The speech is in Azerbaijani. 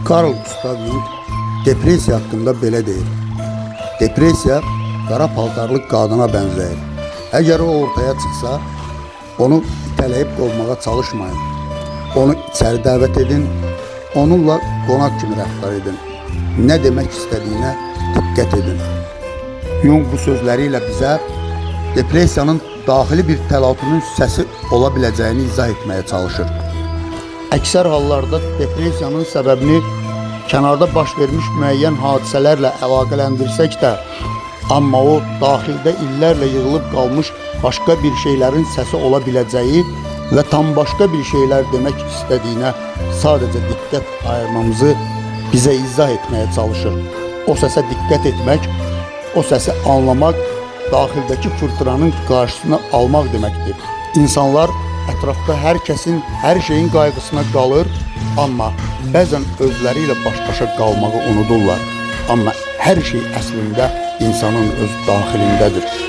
Carl Gustav Jung depressiya haqqında belə deyir. Depressiya qara paltarlı qadına bənzəyir. Əgər o ortaya çıxsa, onu itələyib qovmağa çalışmayın. Onu içəri dəvət edin, onunla qonaq kimi rəftar edin. Nə demək istədiyinə diqqət edin. Jung bu sözləri ilə bizə depressiyanın daxili bir təlatümün səsi ola biləcəyini izah etməyə çalışır. Əksər hallarda depressiyanın səbəbini kənarda baş vermiş müəyyən hadisələrlə əlaqələndirsək də, amma o daxildə illərlə yığılıb qalmış başqa bir şeylərin səsi ola biləcəyi və tam başqa bir şeylər demək istədiyinə sadəcə diqqət ayırmamızı bizə izah etməyə çalışır. O səsə diqqət etmək, o səsi anlamaq daxildəki fırtınanın qarşısını almaq deməkdir. İnsanlar ətrafda hər kəsin, hər şeyin qayğısına qalır, amma bəzən özləri ilə baş-başa qalmağı unudurlar. Amma hər şey əslində insanın öz daxilindədir.